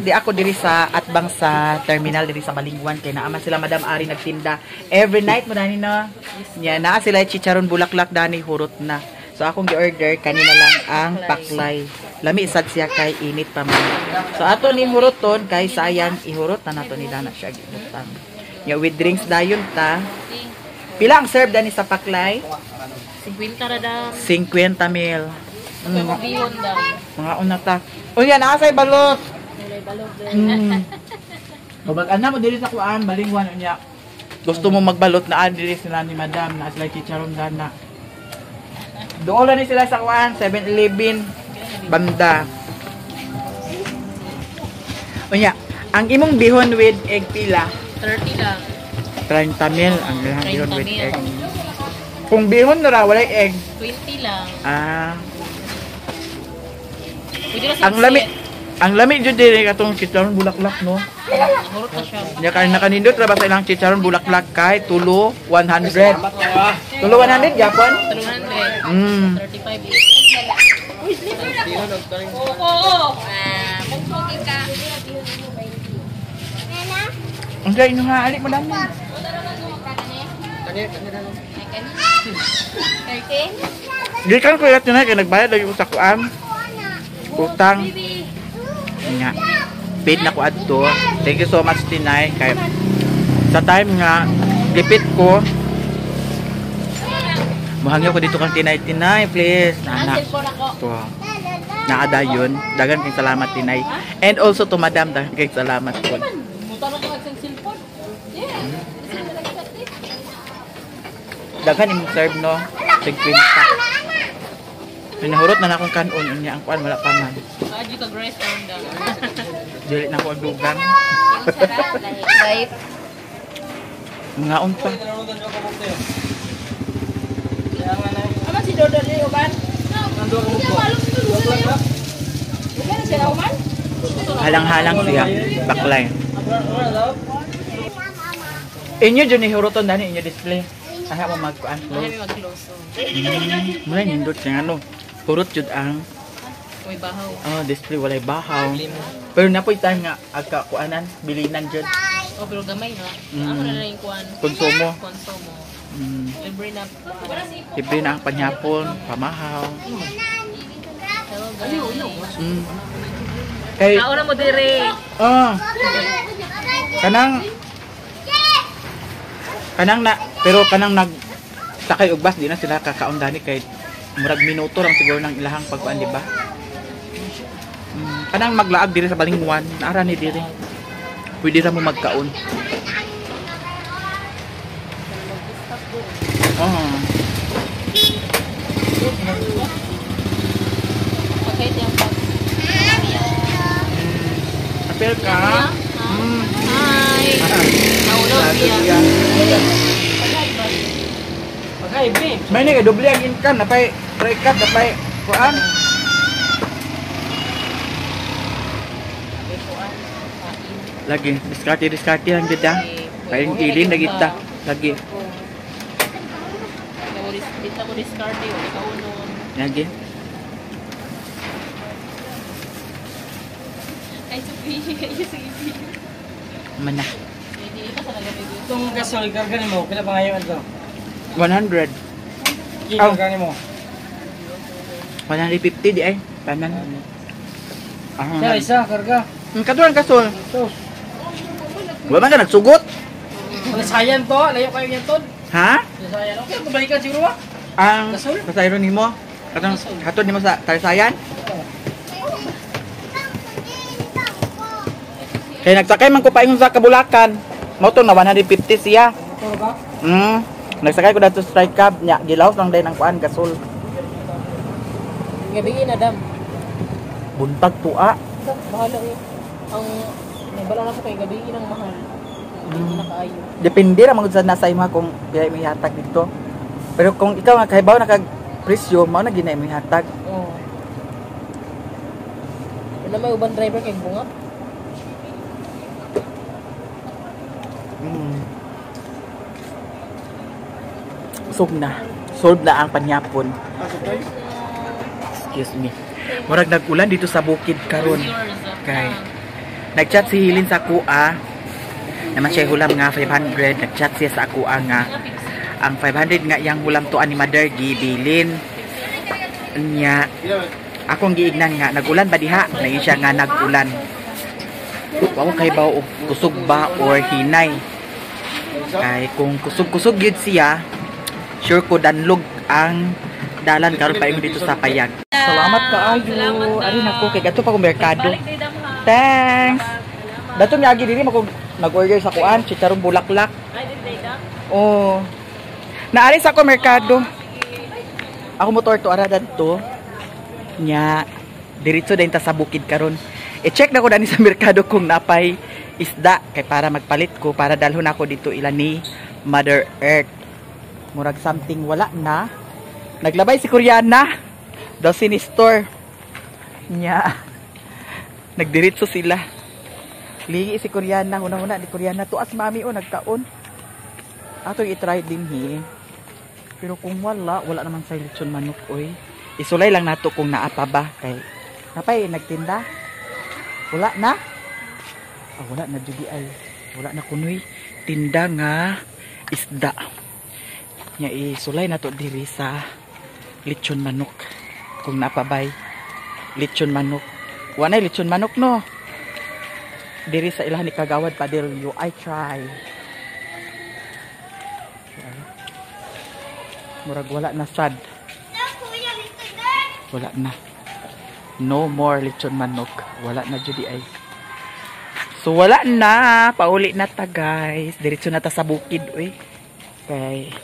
Di ako diri sa atbang sa terminal diri sa Balingwan kay naa man sila Madam Ari nagtinda every night mo dani, no. Nya naa sila chicharon bulaklak dani, hurot na. So akong gi-order kanina lang ang paklay. Lami sad siya kay init pa man. So ato ni huroton kay sayang ihurot na nato ni dana siya gibutang. Nya with drinks dayon ta. Pila ang serve dani sa paklay? 50 ra daw. 50 mil. Bihon daw. Mga una ta. Unya naa say balot. Walay balot. Kapag ana mo diri sa kuan, Balingwan unya. Gusto mo magbalot na diri sila ni Madam na sila chicharon dana. Doon lang ni sila sa kuan, 7-Eleven banda. Unya, ang imong bihon with egg pila? 30 lang. 30 mil ang ilang bihon 30 with mil. Egg. Kung bihon na ra walay egg. 20 lang. Ah, Pwede na sa ang lami ang lami jud diri katong chicharon bulaklak, no. Hurot na siya. Nya kay nakanindot ra ba sa ilang chicharon bulaklak kay tulo 100. Tulo 100 gyapon? 300. 35. Oo. Ah, mugtugi ka. Ang kay inuha ali mo dami. Gikan ko yat na kay nagbayad lagi ko sa kuan. Utang. Nga. Paid na ko adto. Thank you so much, Tinay, kay sa time nga lipit ko muhangyo ko dito kang Tinay, Tinay, please. Ang Anak. cellphone ako. To. Naadayon. Dagan kay salamat, Tinay. And also to Madam, dagan kay salamat po. Muta na ko ang cellphone. Yeah. Daghan imong serve, no. 50. Pinahurot na na akong kanon unya ang kuan wala pa man. Adyo ka grace on daw. Dili na ko ang dugang. Right. Mga unta. Ama si Dodo ni uban? Halang-halang siya. Baklay. Inyo dyan ni huroton dani inyo display. Aha mo magkuan Ano close. may mag-close. Mula nindot siya ano. Hurot jud ang May bahaw. Oh, display walay bahaw. Pero napoy time nga agka kuanan bilinan jud. Oh, pero gamay na. Ako na lang yung kuan. Konsumo. Konsumo. Libre na. Libre na ang panyapon, pamahaw. Hello guys. Kay Nauna mo dire. Ah. Kanang kanang na pero kanang nag sakay og bus di na sila kakaon dani kay murag minuto lang siguro ng ilahang pagkuan, di ba? Kanang maglaag diri sa Balingwan, naara ni diri. Pwede ra mo magkaon. Oh. Pagkait yung pag. Apel ka? Hi. Nauna siya. May ni doble ang income napay prekat napay kuan. Lagi diskarte diskarte lang jud ah. Kain ilin lagi ta. Lagi. Dito mo diskarte o ikaw nun. Lagi. Ay, Sophie. Ay, Sophie. Mana. Hindi ka sa nagamit. Itong gasol, karga nimo, pila pa ngayon ito? 100. Kilo Oh. karga nimo. 150 di ay. Tanan. Siya, Ah. isa, karga. Ang katuan kasol. Tos. Wala man ka nagsugot. Sayan to, layo kayo yan to. Ha? Sayan. Okay, balikan siguro ah. Ang Gasol? pasayro nimo. Katong hatod nimo sa taysayan. Kay nagsakay man ko paingon sa Kabulakan. Mao to na 150 siya. Motor ba? Nagsakay ko dato sa strike cab nya gilaos lang dayon ang kuan gasol. Gabi na dam. Buntag tuwa. Bahala eh. Ang nabala na ko kay gabi ang mahal. Hindi na kaayo. Depende ra man gud sa nasa imo kung pila imong ihatag dito. Pero kung ikaw nga kahibaw na kag presyo, mao na gina imong ihatag. Oo. Wala may uban driver kay bunga. Solve na. Solve na ang panyapon. Excuse me. Murag nag-ulan dito sa bukid karon. Kay Nagchat si Hilin sa kuha. Naman siya hulam nga 500. Nagchat siya sa akuha nga ang 500 nga yang hulam to ani Mother gibilin. Nya akong giignan nga nagulan ba diha? Nayon siya nga nagulan. Wa ko kay baw og kusog ba or hinay. Kay kung kusog-kusog gyud siya, sure ko danlog ang dalan karon pa dito sa payag. Salamat kaayo. Ari nako kay gadto pa ko merkado. Thanks. Dato nga agi diri mako nag-order sa kuan, chicharon bulaklak. Oh. Naari sa ako merkado. Ako motor to ara dadto. Nya diretso din ta sa bukid karon. I-check na ko dani sa merkado kung napay isda kay para magpalit ko para dalhon ako dito ila ni Mother Earth. Murag something wala na. Naglabay si Koreana. Daw store. Nya. Nagdiretso sila. Lingi si Koreana, huna-huna ni Koreana tuas mami o nagkaon. Ato i-try din hi. Pero kung wala, wala naman sa lechon manok oy. Isulay lang nato kung naa pa ba kay napay nagtinda. Wala na. Ah, wala na jud ay. Wala na kunoy tinda nga isda. Nya isulay nato diri sa lechon manok. Kung napabay lechon manok. Wa na lechon manok no. Diri sa ilahan ni Kagawad Padelyo. I try. Murag wala na sad. Wala na. No more lechon manok. Wala na jud ay. So wala na, pauli na ta guys. Diretso na ta sa bukid oy. Kay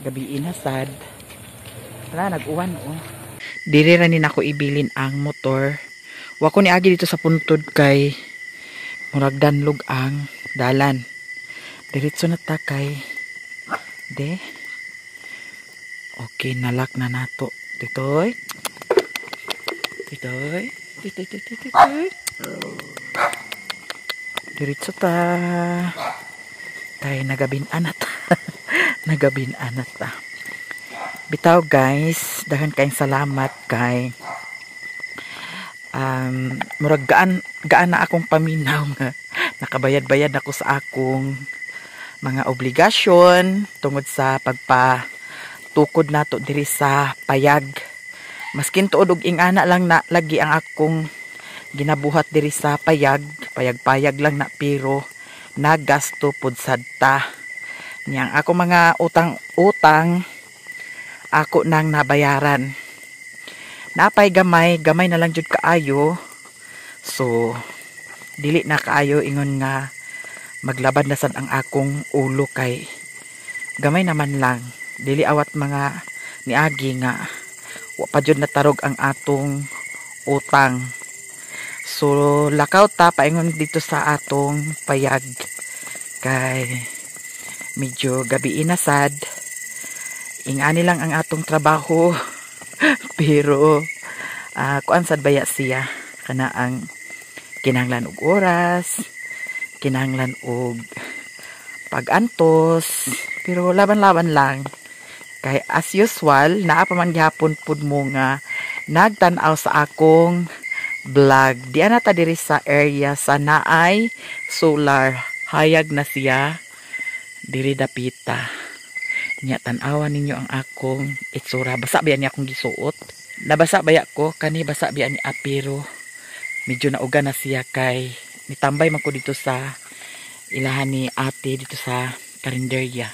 gabi na sad. Wala nag-uwan oh. Diri ra ni nako ibilin ang motor. Wa ko niagi dito sa puntod kay murag danlog ang dalan. Diretso na ta kay de. Okay, nalak na nato. Titoy. Titoy. Titoy, titoy, titoy. Diretso ta. Kay nagabin-an na ta. Nagabin-an na ta. Bitaw guys, daghan kayong salamat kay murag gaan gaan na akong paminaw nga nakabayad-bayad ako sa akong mga obligasyon tungod sa pagpatukod nato diri sa payag. Maskin tuod og ingana lang na lagi ang akong ginabuhat diri sa payag, payag-payag lang na pero nagasto pud sad ta. Niyang ako mga utang-utang ako nang nabayaran. Napay gamay, gamay na lang jud kaayo. So dili na kaayo ingon nga maglabad na sad ang akong ulo kay gamay naman lang. Dili awat mga niagi nga wa pa jud natarog ang atong utang. So lakaw ta paingon dito sa atong payag kay medyo gabi na sad. Ingani lang ang atong trabaho pero kuan sad baya siya kana ang kinahanglan og oras, kinahanglan og pagantos, pero laban-laban lang. Kay as usual, naa pa man gihapon pud mo nga nagtan-aw sa akong vlog. Di ana ta diri sa area sa naay solar. Hayag na siya diri dapita. Nya tan-awan ninyo ang akong itsura. Basa ba niya akong gisuot? Nabasa baya ko kani, basa biya ni apiro. Medyo nauga na siya kay nitambay man ko dito sa ilahan ni ate dito sa karinderya.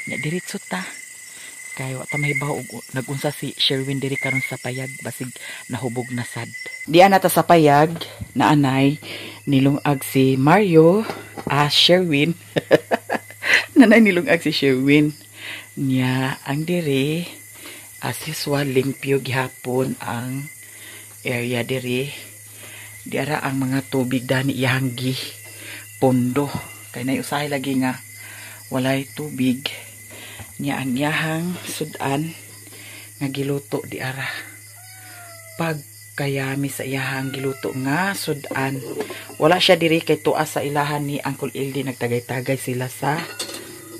Nya diretso ta. Kay wa ta mahibaw og nagunsa si Sherwin diri karon sa payag, basig nahubog na sad. Di ana ta sa payag naanay nilungag si Mario, Sherwin. Nanay nilungag si Sherwin. Nya ang diri as usual limpyo gihapon ang area diri. Diara ang mga tubig dani iyang gi pondo. Kay nay usahay lagi nga walay tubig. Nya ang iyahang sudan nga giluto diara. Pagkayami sa iyahang giluto nga sudan. Wala siya diri kay tuas sa ilahan ni Uncle Ildi, nagtagay-tagay sila sa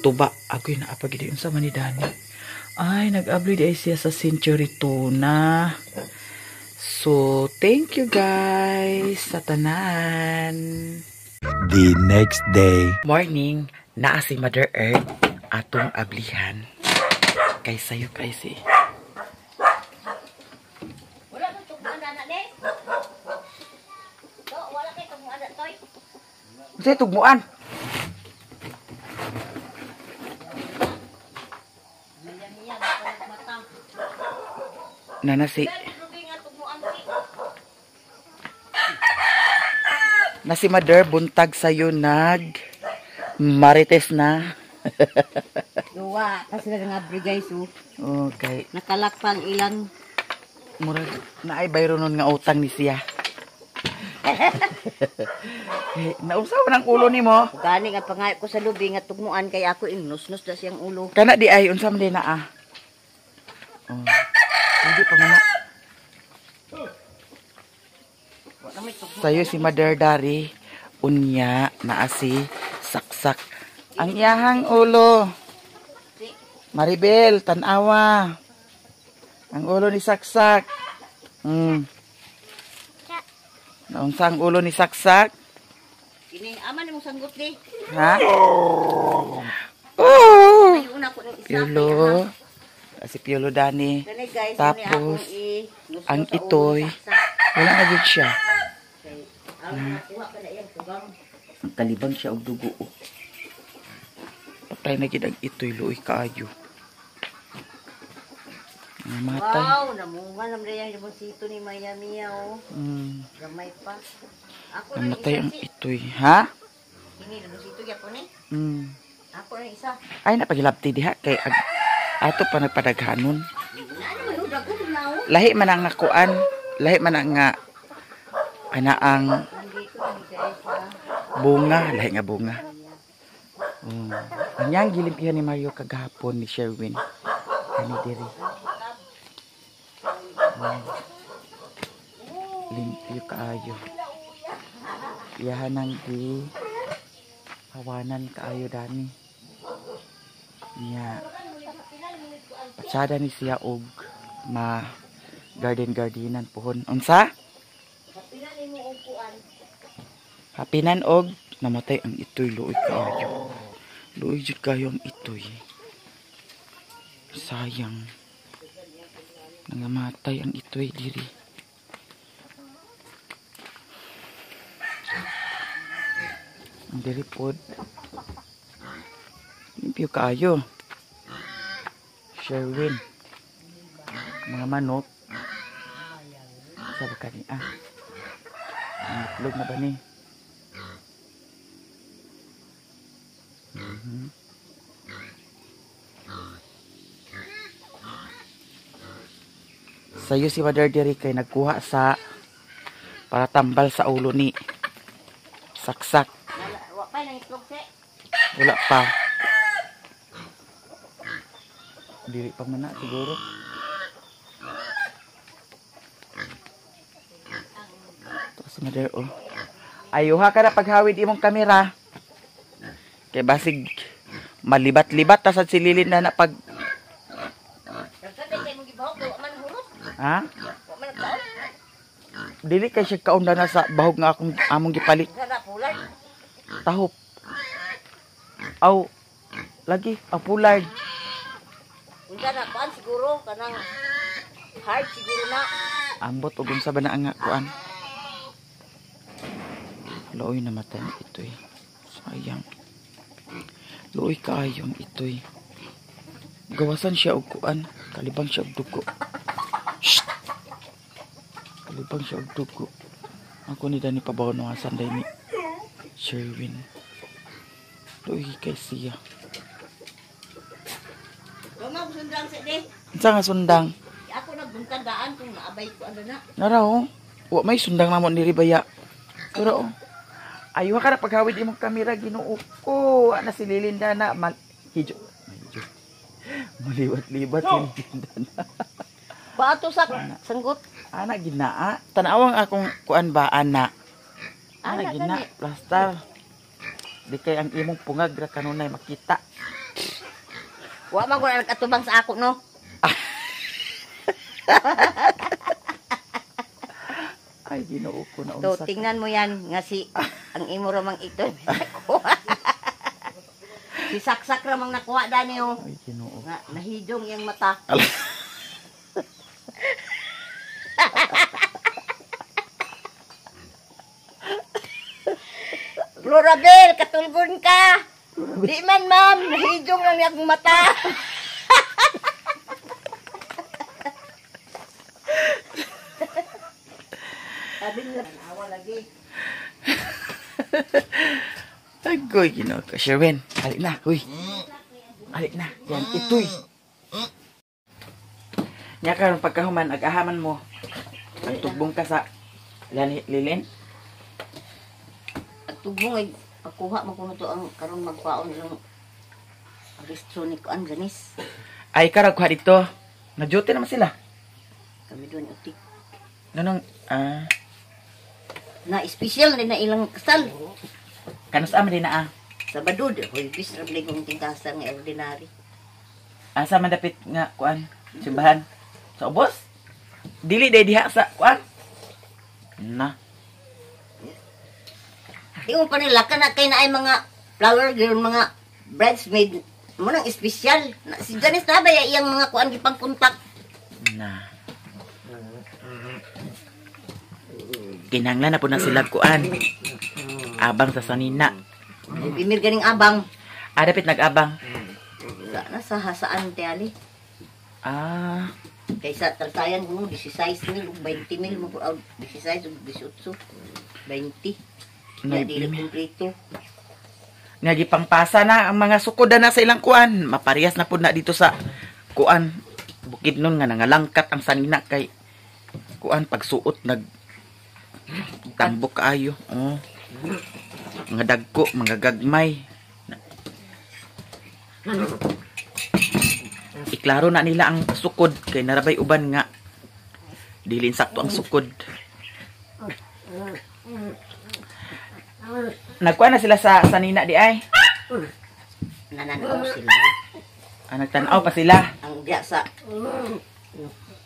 tuba. Agoy na apag gid unsa man ni Dani. Ay nag-abli di ay siya sa Century Tuna. So, thank you guys sa tanan. The next day. Morning, naa si Mother Earth atong ablihan. Kay sayo kay si. Wala kang tugmuan na de. To, wala kay tugmuan na toy. Unsay tugmuan? Maya mata. Nana si na si Mother buntag sayo nag marites na. Duwa, kasi nagngabri guys oh. Okay. Nakalakpang ilang Murag naay bayro nun nga utang ni siya. Eh, naunsa man ang ulo nimo? Gani nga pangayo ko sa lubi nga tugmuan kay ako inusnos na siyang ulo. Kana di ay unsa man di na ah. Oh. Hindi pa man na. Sayo si Mother Dari unya naa si Saksak. Ang iyahang ulo. Maribel, tanawa. Ang ulo ni Saksak. Naunsa ang ulo ni Saksak? Kini ama nimo sanggot ni. Ha? Oh! Ay una ko ng isa. Piolo. Si Piolo Dani. Kani guys, Tapos, ini akong ang itoy. Wala na gid siya. Ang kuha ka na iyang tugang. Ang kalibang siya og dugo. Oh. Patay na gid ang itoy, luoy kaayo. Namatay. Wow, namunga naman yung limonsito ni Maya Mia oh. Gamay pa. Ako na Namatay isa ang si. itoy, ha? Kini limonsito gyapon ni. Ako na isa. Ay napagilabti diha kay ato pa nagpadaghanon. Ano man udag ko na oh. Lahi man ang nakuan, lahi man ang nga ana ang Nandito ni guys ha. bunga, lahi nga bunga. Oh. Anyang gilimpihan ni Mario kagahapon ni Sherwin. Kani diri. Limpyo kaayo. Iyahan ang gi hawanan kaayo dani. Nya. Patsada ni siya og ma garden gardenan pohon. Unsa? Hapinan og namatay ang itoy, luoy kaayo. Luoy jud kayo ang itoy. Sayang. Nangamatay ang itoy diri. Ang diri pod. Limpyo kaayo. Sherwin. Mga manok. Sa ba kani ah? Ang itlog na ba ni? Sayo si Mother diri kay nagkuha sa para tambal sa ulo ni Saksak. Wa pa nang itlog se. Wala pa. Diri pa man na siguro. Ito si Mother oh. Ayuha ka na paghawid imong kamera. Kay basig malibat-libat ta sad si Lilin na pag Daghan kay mong gibahog wa man hurot. Ha? Wa man nagkaon. Dili kay siya kaon na sa bahog nga akong among gipalit. Sana pulan. Tahop. Aw lagi aw pulard. Unsa na kuan siguro kanang hard siguro na. Ambot og unsa ba na ang kuan. Luoy namatay ang itoy. Sayang. Luoy kaayo ang itoy. Gawasan siya og kuan, kalibang siya og dugo. Shh! Kalibang siya og dugo. Ako ni Dani pabaw no asan day ni Sherwin. Luoy kay siya. Wala mo sundang sa de. Unsa nga sundang? Ako nagbuntag daan kung naabay ko ano na. Nara oh. Wa may sundang namo diri baya. Pero oh. Ayuha ka na paghawid imong kamera, Ginoo ko. Ana si Lilinda na mal hijo. Hijo. Maliwat-libat si Lilinda na. Baato sa sanggot. Ana ginaa. Tanawang akong kuan ba ana. Ana Ana, gina gani. plastar. Di kay ang imong pungag ra kanunay makita. Wa man ko na nag-atubang sa ako no. Ay, Ginoo ko na So, unsa. tingnan mo yan nga si ang imo ramang ito nakuha. Si Saksak ramang nakuha dani oh. Ay, Ginoo. Nga nahidong yang mata. Ala. Florabel, katulgon ka. Di man ma'am, nahidong lang yung mata. Sabi nila, awa lagi. Agoy, Ginoo ko. Sherwin, halik na. Uy. Halik na. Yan, itoy. Nya karon pagkahuman, ag-ahaman mo. Nagtugbong ka sa lani, lilin. At tugbong ay pagkuha mo kuno to ang karon magpaon ng resto ni Kuan Janis. Ay, karag kuha dito. Nag-duty naman sila. Kami doon utik. Ganun, ah, Na espesyal na ilang kasal. kanus ama din na ah. Sabado, Huwebes ra bilay kong tingkasa nga ordinary. Asa man dapit nga kuan simbahan sa ubos? Dili day diha sa kuan. Na. Di mo pa nila kana kay na ay mga flower girl, mga bridesmaid mo nang espesyal. Na, si Janice na ba ya iyang mga kuan gipang kontak. Na. Kinahanglan na po na sila kuan. Abang sa sanina. Bimir ganing abang. Ah, dapit nag-abang. Sa na sa hasaan te ali. Ah, Kaysa tartayan mo 16 mil ug 20 mil mo po 16 ug 18. 20. Nay, Ya dili bimir. kumpleto. Nga gipangpasa na ang mga sukoda na sa ilang kuan. Maparehas na po na dito sa kuan. Bukid nun nga nangalangkat ang sanina kay kuan pagsuot nag tambok kaayo. Oh. Mga dagko, mga gagmay. Iklaro na nila ang sukod kay narabay uban nga dili insakto ang sukod. Nagkuan na sila sa sanina di ay. Nananaw sila. Ah, nagtan-aw pa sila. Ang diya sa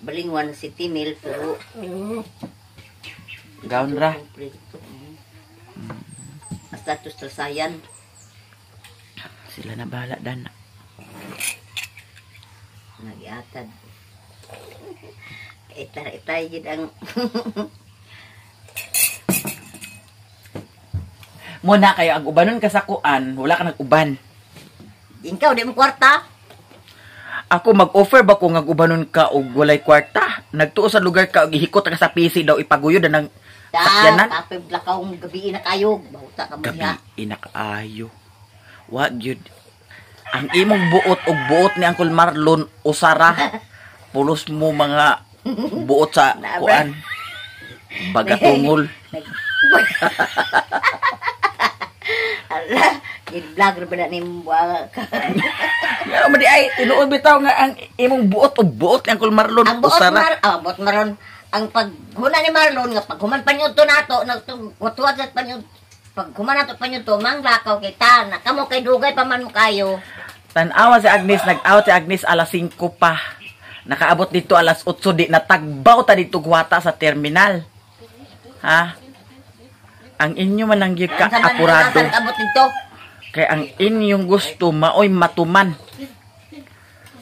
Balingwan City Mill pero Gown ra. kumpleto. Basta tos tarsayan. Sila na bahala dan. Nagiatad. Itay gid ang Muna kayo ang ubanon ka sa kuan, wala ka nag-uban. Ikaw di mo kwarta. Ako mag-offer ba ko nga ubanon ka og walay kwarta? Nagtuo sa lugar ka og gihikot ka sa PC daw ipaguyod na ng Da, sakyanan. kape blakaw gabi na kayo. Bahuta ka mo Gabi niya. inakaayo. Wa gyud. Ang imong buot og buot ni Uncle Marlon usara. Pulos mo mga buot sa kuan. Bagatungol. Ala, gid-vlog ra ba na nimo buwa ka. Ya madi ay tinuod bitaw nga ang imong buot og buot ni Uncle Marlon Ang buot usara. mar, ah, buot Marlon, ang paghuna ni Marlon nga paghuman panyudto nato, nagtuwat sa panyud paghuman nato panyudto, manglakaw kita na kamo kay dugay pa man mo kayo. Tanawa si Agnes, nag-out si Agnes alas 5 pa. Nakaabot dito alas 8, di natagbaw ta dito guwata sa terminal. Ha? Ang inyo man ang gyud ka Ang apurado. Abot dito. Kay ang inyong gusto maoy matuman.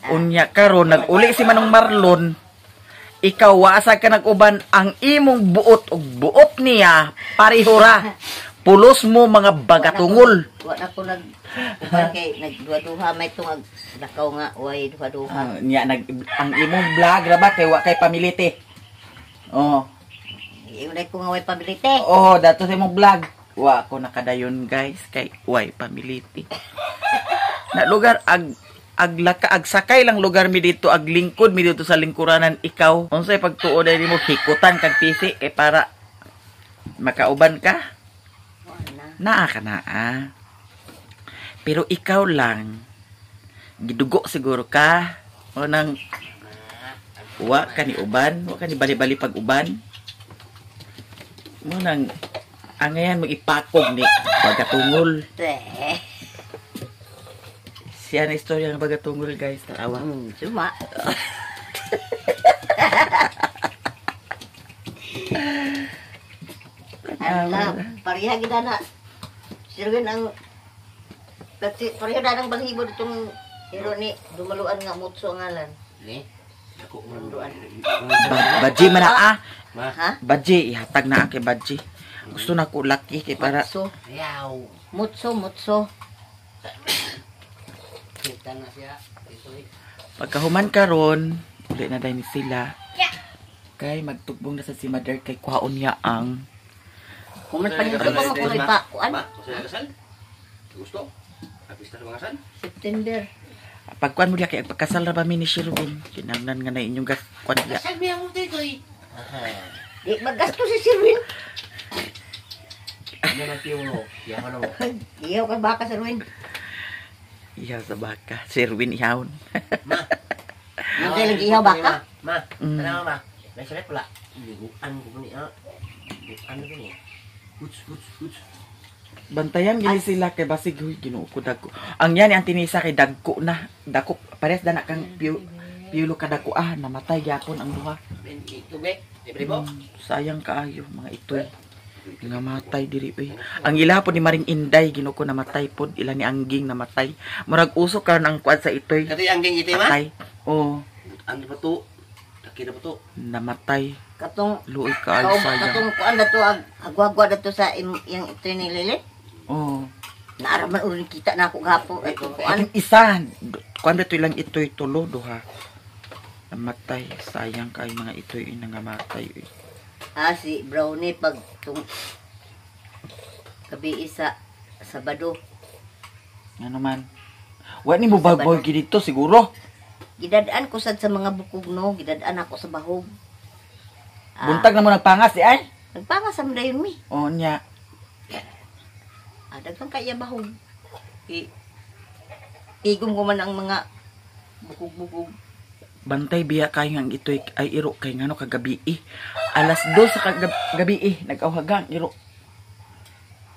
Unya karon nag-uli si Manong Marlon. Ikaw waasa ka nag-uban ang imong buot og buot niya pareho ra. Pulos mo mga bagatungol. Wa na ko nag uban kay nagduha-duha may tungag lakaw nga way duha-duha. Ah, niya nag ang imong vlog ra ba kay wa kay pamilite. Oh. Ingon ko nga way pabilite. Oh, dato sa imong vlog. Wa ako nakadayon guys kay way pamiliti. Na lugar ag aglaka ag sakay lang lugar mi dito ag lingkod mi dito sa lingkuranan ikaw. Unsay pagtuo dai nimo hikutan kag pisi kay para makauban ka? Wa na. Naa ka naa. Pero ikaw lang gidugo siguro ka o nang wa ka ni uban, wa ka ni bali-bali pag uban. Mo nang angayan mo ipakog ni bagatungol. Teh. Siya na istorya ng bagatungol guys, tarawa. Suma. Ala, pareha gid na. Sirwin ang Pati pareha na ang banghibo ditong hero ni dumaluan nga mutso ang ngalan. Ni. Dako man. Dumaluan. Badji man na ah. Ma. Ha? Badji, ihatag na kay Badji. Gusto na ko laki kay para Mutso. Ayaw. Mutso, mutso. Kita na siya. Ito eh. Pagkahuman karon, uli na dahil ni sila. Kay magtugbong na sa si Mother kay kuhaon niya ang Kuman pa nito pa mo kung ipa kuan. Ma, gusto na kasal? Gusto? Kapista sa mga kasal? September. Pagkuan mo diya kay pagkasal ra ba mi ni Sherwin? Kinahanglan nga na inyong gas kuan diya. Kasal miya mo dito eh. Di magasto si Sirwin. Ano na tiyo mo? Yaman mo. Iyaw ka baka Sirwin. Ihaw sa baka. Sherwin ihawon. Ma. Ano kayo lagi ihaw baka? Ma, tanawa ma. May sulit pala. Liguan ko ni ah. Liguan ko ni. Huts, huts, huts. Bantayan gini sila kay basig huy Ginoo ko dagko. Ang yan ang tinisa kay dagko na. Dako pares dana kang piulo ka dagko ah namatay gyapon ang duha. Ben, ito be. Libre mo. Sayang kaayo mga itoy. Namatay diri oy. Ang ila po ni Maring Inday Ginoo ko namatay pod ila ni Angging namatay. Murag uso karon ang kuan sa itoy. Kati ang ging iti ma. Patay. Oh, Ang pa to. Taki na pa to. namatay. Katong Luoy kaayo sayang. Katong kuan na to agwagwa na to sa yang ito ni Lilith. Oh. Naaraman ulit kita na ako gahapon ay kuan. Atong isa, kuan ba ito lang itoy tulo duha. Namatay, sayang kay mga itoy nangamatay. Uy. Ah, si Brownie pag tung gabi isa Sabado. Ano man. Wa ni mo bagboy gid dito siguro. Gidadaan ko sad sa mga bukog no, gidadaan ako sa bahog. Ah, Buntag na mo nagpangas di ay. Nagpangas sa dayon mi. Oh nya. Ah, daghan kaya bahog. I Tigom ko man ang mga bukog-bukog. Bantay biya kay nga ang itoy ay iro kay ngano kagabi eh. Alas 2 sa kagabi eh nag-awhaga ang iro.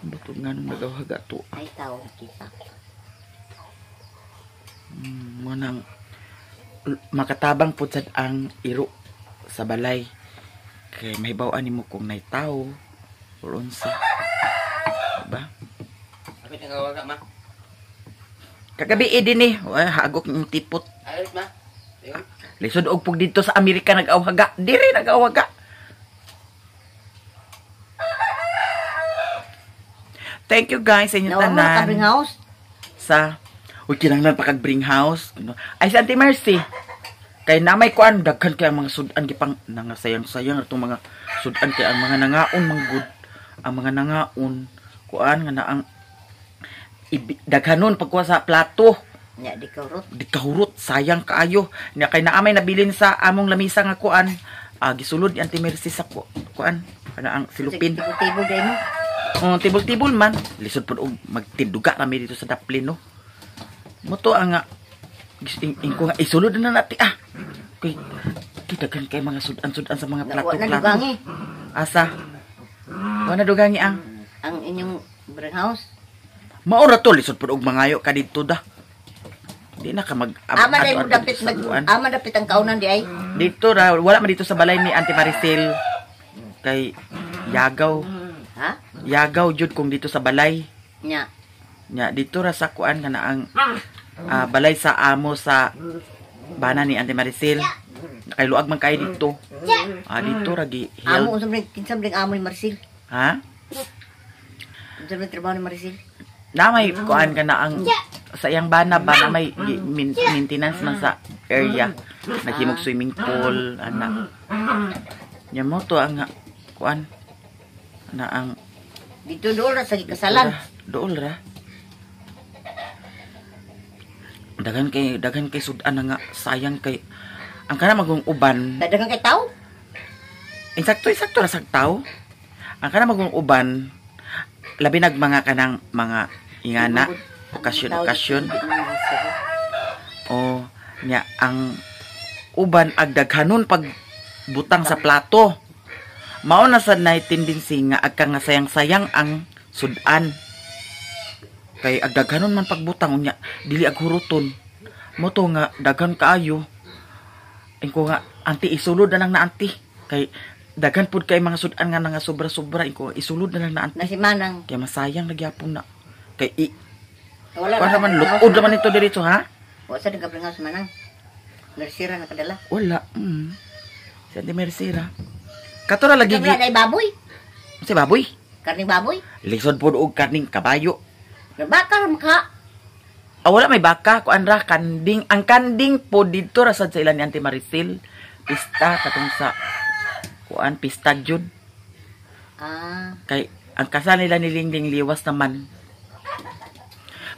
Bato nga nung nag-awhaga to. Ay tao kita. Mo nang makatabang pud sad ang iro sa balay. Kay may bawaan nimo kung nay tao or unsa. Diba? Kapit ang kawaga ma. Kagabi eh din eh. Uy, hagok ng tipot. Ayos ma. Ayun. Lisod og pug dito sa Amerika nag-awhaga. Diri nag-awhaga. Thank you guys sa inyong Nawa mo tanan. ka bring house. Sa uy kinahanglan pa kag bring house. Ano? Ay si Auntie Mercy. Kay namay kuan daghan kay ang mga sudan gipang nangasayang-sayang atong mga sudan kay ang mga nangaon manggod. Ang mga nangaon kuan nga na ang daghanon pagkuha sa plato. Nya di ka rot. Di kahurot, sayang kaayo. Nya kay naamay nabilin sa among lamisa nga kuan. Ah, gisulod ni Auntie Mercy sa kuan kana ang silupin. Tibol-tibol day mo. Oh, tibol-tibol man. Lisod pud og magtinduga kami dito sa Daplin no. Mo to ang ingko nga isulod na nati ah. Kay daghan kay mga sudan-sudan sa mga Nakuha na plato-plato. dugangi Asa? Wa na dugangi ang ang inyong bring house. Mao ra to lisod pud og mangayo ka didto da. Di na ka mag Ama day mo adto-adto dapit dito sa mag kuan. ama dapit ang kaunan di ay. Dito ra wala man dito sa balay ni Auntie Maricel kay yagaw. Ha? Yagaw jud kung dito sa balay. Nya. Nya dito ra sa kuan nga na ang balay sa amo sa bana ni Auntie Maricel. Kay luag man kay dito. Ah dito ra gi Amo held. unsa man kinsa man amo ni Marcel? Ha? Unsa man trabaho ni Maricel? Na may kuan ka na ang sa iyang bana ba na may maintenance man sa area. Naghimog swimming pool ana. Nya mo to ang kuan na ang Dito dool ra sa gikasalan. Dool ra. Daghan kay sudan na nga sayang kay ang kana magong uban. Daghan kay tao. Insakto insakto ra sa tao. Ang kana magong uban labi nag mga kanang mga ingana okasyon okasyon. O nya ang uban ag daghanon pag butang sa plato. Mao na sad na tendency nga agka nga sayang-sayang ang sudan. Kay ag daghanon man pagbutang unya dili ag huruton. Mo to nga daghan kaayo. Ingko nga anti isulod na lang na anti kay Daghan pud kay mga sudan nga nga sobra-sobra iko isulod na lang na Na si Manang. Kaya masayang nagyapon na. Kay i Wala wala man lukod naman ito dito ha. Wala sa nagkabringaw si Manang. Narsira na kadala. Wala. Si Auntie Mercera. Kato ra lagi Wala na baboy. Si baboy. Karning baboy. Lisod pud og karning kabayo. Bakar maka. Ah, wala may baka kuan ra kanding. Ang kanding po didto ra sad sa ilan ni Auntie Maricel. Pista katong sa kuan pista jud. Ah. Kay ang kasal nila ni Lingling liwas naman.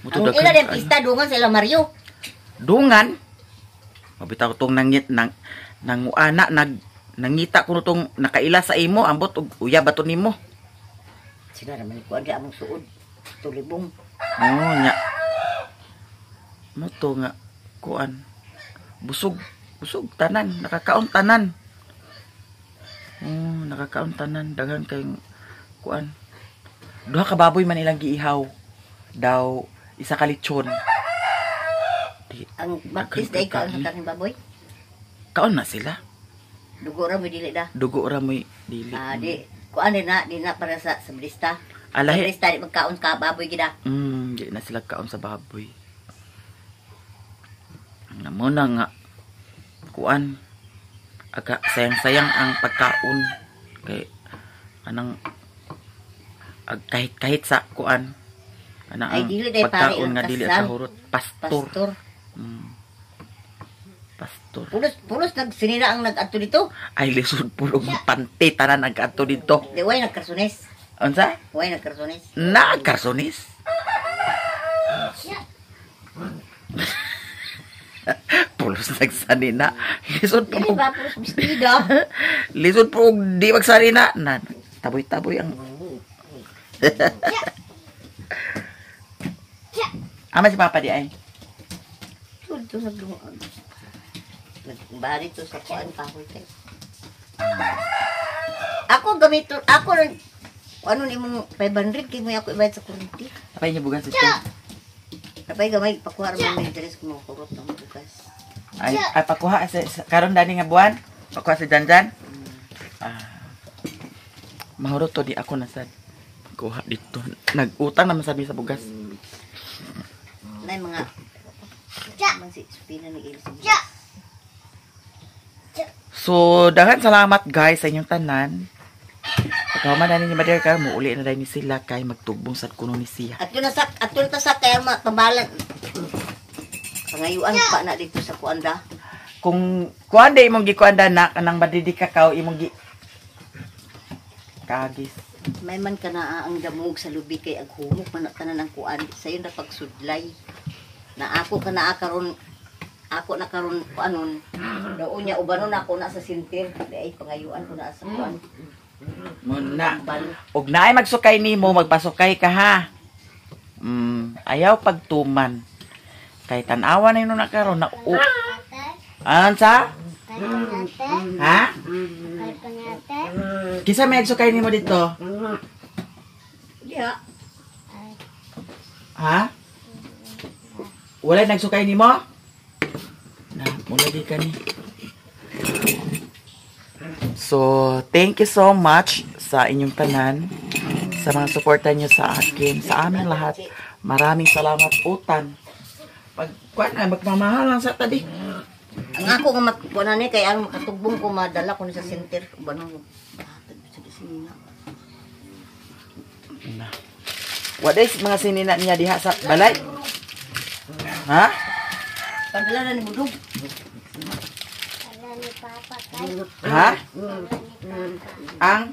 Muto Ang daghan ila din kaayo. pista dungan sa ila Mario. Dungan. Mabitaw tong nangit nang nanguana nag nangita kuno tong nakaila sa imo ambot og uya bato nimo. Sila naman ko andi among suod. Tulibong. Oh, nya. Moto nga kuan. Busog, busog tanan, nakakaon tanan. Oh, nakakaon tanan daghan kay kuan. Duha ka baboy man ilang giihaw. Daw isa ka lechon. Di, Ang baptist daghan day kaon kay sa karning baboy. Kaon na sila. Dugo ra mo dili da. Dugo ra mo'y dili. Ah, di kuan din na di na para sa brista. Sa Alahi. brista di magkaon ka baboy gida. Di na sila kaon sa baboy. Namo na nga kuan aga sayang-sayang ang pagkaon kay anang ag kahit kahit sa kuan ana Ay, ang dili day pare pagkaon ang nga dili kasal. kahurot pastor. Pastor. Pastor. Pulos pulos nagsinira ang nag-adto dito. Ay lisod pulong pante tanan nag-adto dito. Di way nagkarsones. Unsa? Way nagkarsones. Na karsonis. Pulos nagsanina. Lisod Dili po. ba pulos bestida. Lisod po og di magsanina. Na taboy-taboy ang Ama si Papa di ay. Dito sa dungan. Nagbari to sa kuan kahoy kay. Ako gamito ako rin ano ni mong 500 kay mo ako ibayad sa kuryente. Apay niya bugas ito. Napay gamay pakuha ra man may interest kung makurot ng bugas. Ay, ay pakuha sa, karon dani nga buwan. Pakuha sa Janjan. Ah. Mahurot to di ako na sad. Kuha dito. Nag-utang naman sabi sa bugas. Nay mga man si Spina ni Ilse. So, daghan salamat guys sa inyong tanan. Pagkahuman na ninyo madir ka, muuli na dahil ni sila kay magtugbong sad kuno ni siya. At yun na sak, at yun ta sa kaya matambalan. Pangayuan pa na dito sa kuan da. Kung kuan day imong gikuan da na kanang madidi kakao imong gi kagis. May man ka na ang damog sa lubi kay aghumok man na tanan ang kuan sayon ra pagsudlay. Na ako ka na karon ako na karon kuanon. Daon niya ubanon ako na sa sinter. Di ay pangayuan ko na sa kuan. Muna. Bal. Og naay magsukay nimo, magpasukay ka ha. Ayaw pagtuman. Kay tan-awa na yun na karon na u. Ansa? Ha? Kinsa may nagsukay nimo dito? Diha. Ha? Wala nagsukay nimo? Na, mula di ka ni. So, thank you so much sa inyong tanan, sa mga suporta niyo sa akin, sa aming lahat. Maraming salamat, utan. Pag, kuan na, magmamahal lang sa tadi. Ang ako nga matkuan ni kay ang makatugbong ko madala ko ni sa center ubanon. Hatag sa disinina. Na. Waday mga sinina niya diha sa balay. Ha? Padala na ni Budog. Ha? Ang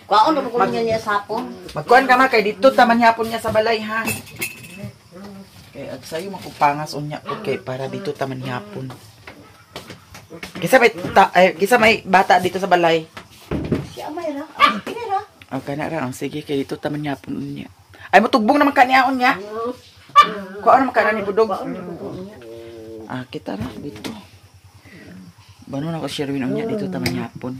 Kuan na ko niya niya sapon. Magkuan ka ma kay dito ta man hapon niya sa balay ha. Kay ag sayo makupangas unya ko kay para dito ta man hapon. Kisa may ta, ay, kisa may bata dito sa balay. Siya may ra. Ang pinira. Ang kana ra, ang sige kay dito ta man hapon unya. Ay motugbong naman ka niya unya. Kuan naman ka na ni Budog. Ah, kita ra dito. Bano na ko Sherwin unya dito ta man hapon.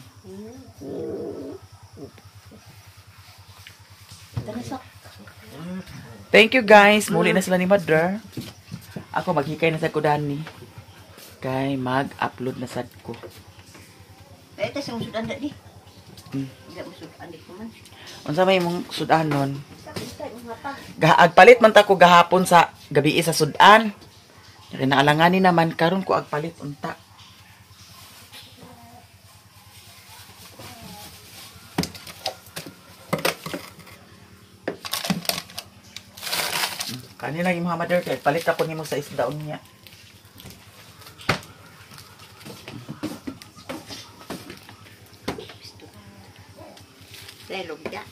Thank you guys. Muli na sila ni Mother. Ako maghikay na sa ko dani. Kay mag-upload na sad ko. sa sudan di. Hindi mo sudan di ko man. Unsa may imong sudanon? Sa mga pa. Agpalit man ta ko gahapon sa gabi sa sudan. Kinaalangani naman karon ko agpalit unta. Kanina yung mga mother kay palit ako nimo sa isda unya. Dahil lugda.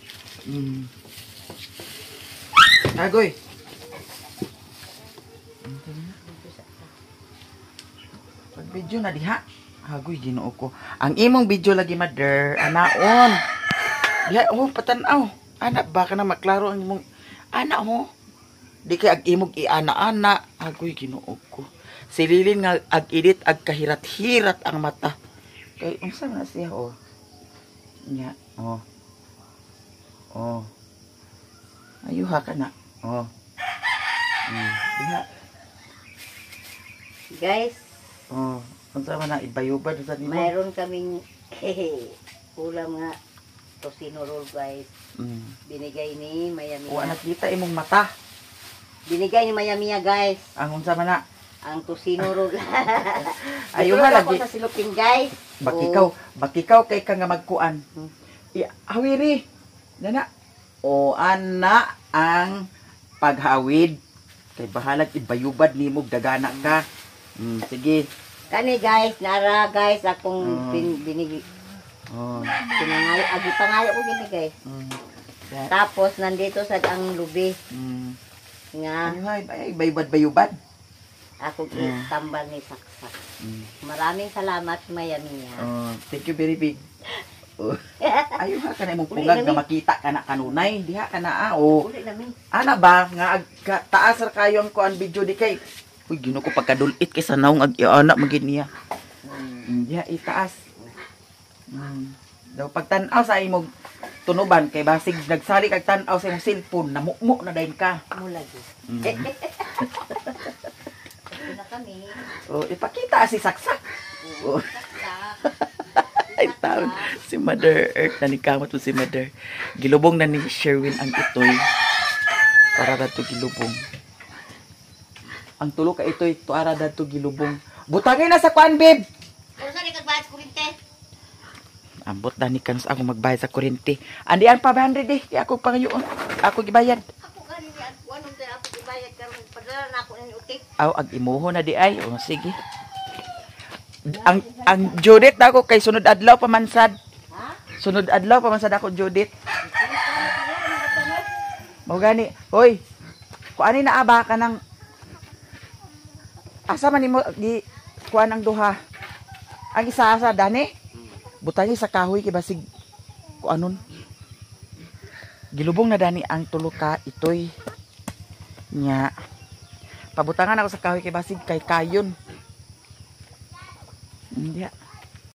Agoy. Pag video na diha. Agoy, Ginoo ko. Ang imong video lagi mother, anaon. Diha oh patanaw. Ana ba ka na maklaro ang imong ana ho. Di kay ag imog iana-ana. Agoy, Ginoo ko. Si Lilin nga ag edit ag kahirat-hirat ang mata. Kay unsa man na siya oh. Nya, oh. Oh. Ayuha ka na. Oh. Diha. Guys, Oh, unsa man na ibayubad sa nimo? mayroon kaming ulam nga tocino roll, guys. Binigay ni Mayamiya. Wa nakita imong mata. Binigay ni Mayamiya, guys. Ang unsa man na? Ang tocino roll. Ayuha Tulog ako lagi. sa silupin, guys. Bakikaw kay ka nga magkuan. Hawiri. Nana. O ana ang paghawid. Kay bahalag ibayubad nimo dagana ka. Sige. Kani, guys, nara guys, akong binig Oh. pinangayo, agi pangayo ko gini, guys. Tapos nandito sad ang lubi nga Ayuha, ay bayubad bayubad. ako gitambal ni Saksak. Maraming salamat, Mayamiya. Oh, thank you very big. Oh. Ayuha ka na imong pungag nga makita ka na kanunay. Diha ka na ah, oh. Uli namin. Ana ba nga taas ra kayo ang kuan video di kay. Uy, Ginoo ko pagkadulit kay sa naong ag iana magid niya. Diha itaas. Daw pagtan-aw sa imong tunuban kay basig nagsali kag tan-aw sa imong cellphone namukmo na dayon ka. Mo lagi. Ito na kami. Oh, ipakita si Saksak. Oh. Saksak. Ay, taon. Si Mother Earth na nikamot mo si Mother. Gilubong na ni Sherwin ang itoy. Para dato gilubong. Ang tulo ka itoy, tuara dato gilubong. Butangin na sa kuan, babe! Pero saan ikagbayad sa kurinte? Ambot na ni kanus ako magbayad sa kuryente. Andiyan pa 500 eh. Kaya ako pangayoon. Ako gibayad. Ako kanini ako anong tayo ako ibayad karon padala na ako ng utik. Aw, ag imuho na di ay. O, sige. Ang Judith ako kay sunod adlaw pamansad. Ha? Sunod adlaw pamansad ako Judith. Mao gani. Hoy. Kuani na aba ka ng asa man nimo di kuan ang duha. Ang isa asa dani. Butangi sa kahoy kay basig kuanon. Gilubong na dani ang tulo ka itoy. Nya. Pabutangan ako sa kahoy kay basig kay kayon. Hindi.